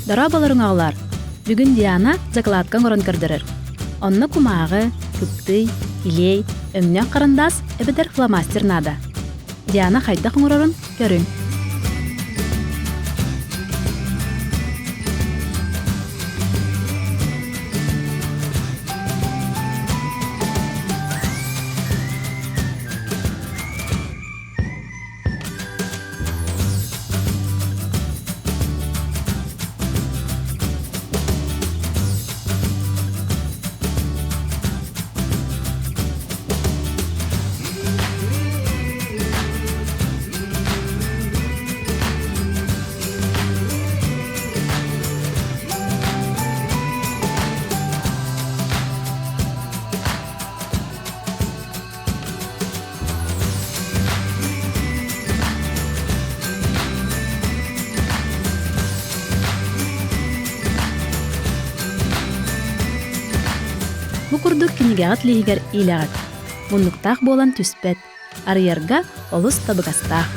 Дорооболоруҥ оҕолоор! Бүгүн Диана закладка оҥорон көрдөрөр. Онно кумааҕы, кыптый, килиэй, өҥнөөх харандаас эбэтэр фломастер наада. Диана хайдах оҥорорун көрүҥ. Бу курдук кинигэҕит лииһигэр иилэҕит. Муннуктаах буолан түспэт, арыйарга олус табыгастаах.